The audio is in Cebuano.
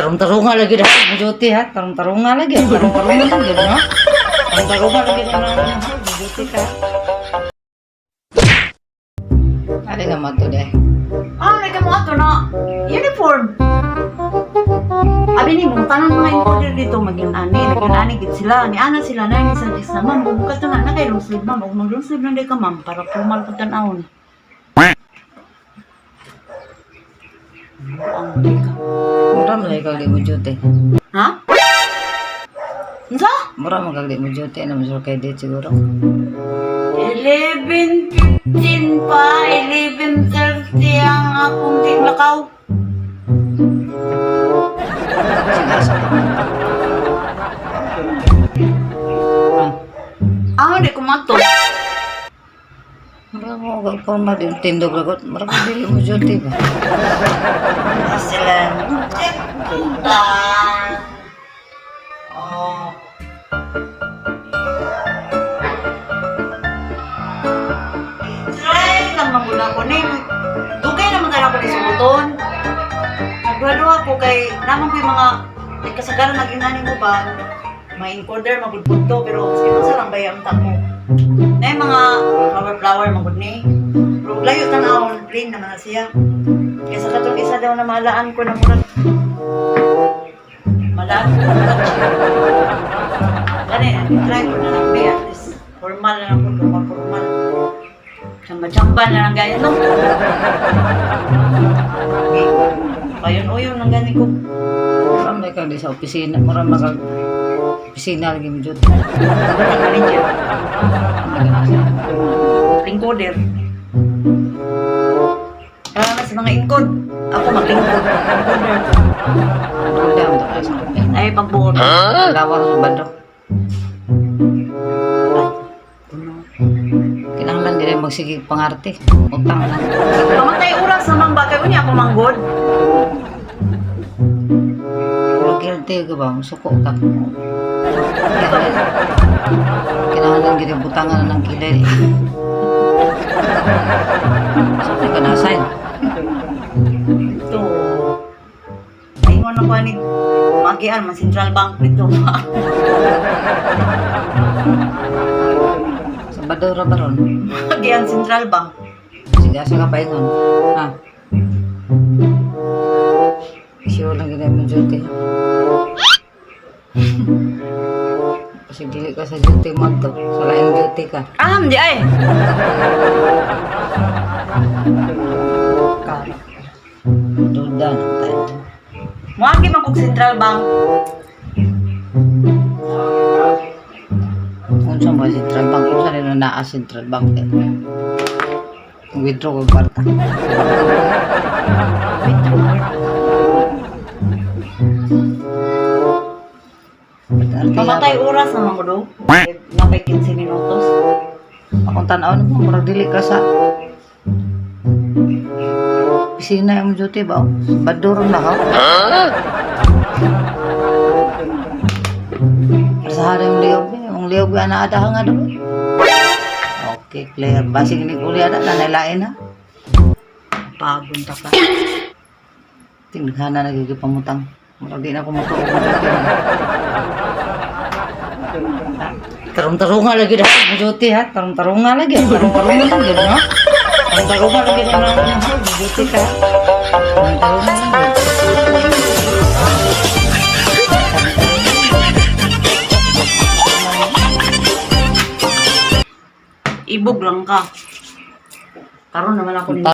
Tarong-tarunga lagi dah mo duty ha. Tarong-tarunga lagi. Tarong-tarunga lagi no. Tarong-tarunga lagi na mo duty ka. Ari nga mo to de. Ah, lagi mo ato na uniform. Abi ni mo tanan mga encoder dito maging ani, naging ani gid sila. Ni ana sila na ni suggest na ma'am, bukat na na kay long sleeve ma'am, ug mag long sleeve lang day ka ma'am para formal pud tan-awon. Ang di ka. Mura man lagi kag di mo duty. Ha? Unsa? Mura man kag di mo duty na mo kay di siguro. 11:15 pa, 11:30 ang akong tiglakaw. Sige sa. Ah, Ah, di ko mato. mura mo kag formal din tindog lagot. Mura kag dili mo duty ba. Sila. Oh. Try lang manguna ko ni. Dugay naman ka na ko ni sumuton. Nagduha ko kay naman ko yung mga ay kasagaran naging nani mo ba may encoder magudpud to pero sige sa lang baya ang mo. Na yung mga flower flower magud ni. Pero layo tan-awon plain naman na siya. Kaysa katong isa daw na malaan ko na murag malaan ko na murag siya. Gani, try ko na lang be at least formal na lang ko, formal formal. Chamba-chamba na lang gaya no. Okay. Payon-uyon lang gani ko. Mura man kag di sa opisina, mura man kag opisina lagi mo duty. Dapat ang manager. Lingkoder. Kaya na sa mga ingkod. Ako maglingkod. Lingkoder. Duda mo to sa opisina. Ay, pagbuot. Lawa sa bando. Kinahanglan dili magsige pangarte. Utang lang. Pamatay oras naman ba? Kaya unya ako manggod. Pero guilty ka ba? Musuko ka. Kinahanglan gid butangan ng kilay. Sa ka na sign? Ito. Ingon ako ani magian man Central Bank dito. Sa Badora baron. Magian Central Bank. Sige, asa ka paingon? Ha? Sure lang gid mo duty. Kasi dili ka sa duty mo to. Sa laing duty ka. Ah, hindi ay. Duda na tayo. Moagi man kog Central Bank. Kung saan ba Central Bank? Kung saan nila naa Central Bank? Eh? Withdraw ko kwarta. Pamatay oras naman ko do. Napay 15 minutos. Akong tanaw na mo, murag dili ka sa opisina yung duty ba? Baduro na ka? Sa hari yung liyog, eh. Yung liyog ba na ada nga doon? Okay, clear. Basig ni kuliah na, nanailain ha? Pagon ta ka. Tingnan na nagigipamutang. Murag di na ako matuog. Tarong-tarunga lagi dah mo duty ha. Tarong-tarunga lagi. Tarong-tarunga lagi no. Tarong-tarunga lagi na mo duty ka. Tarong-tarunga lagi. Ibog lang ka. Karon naman ako ni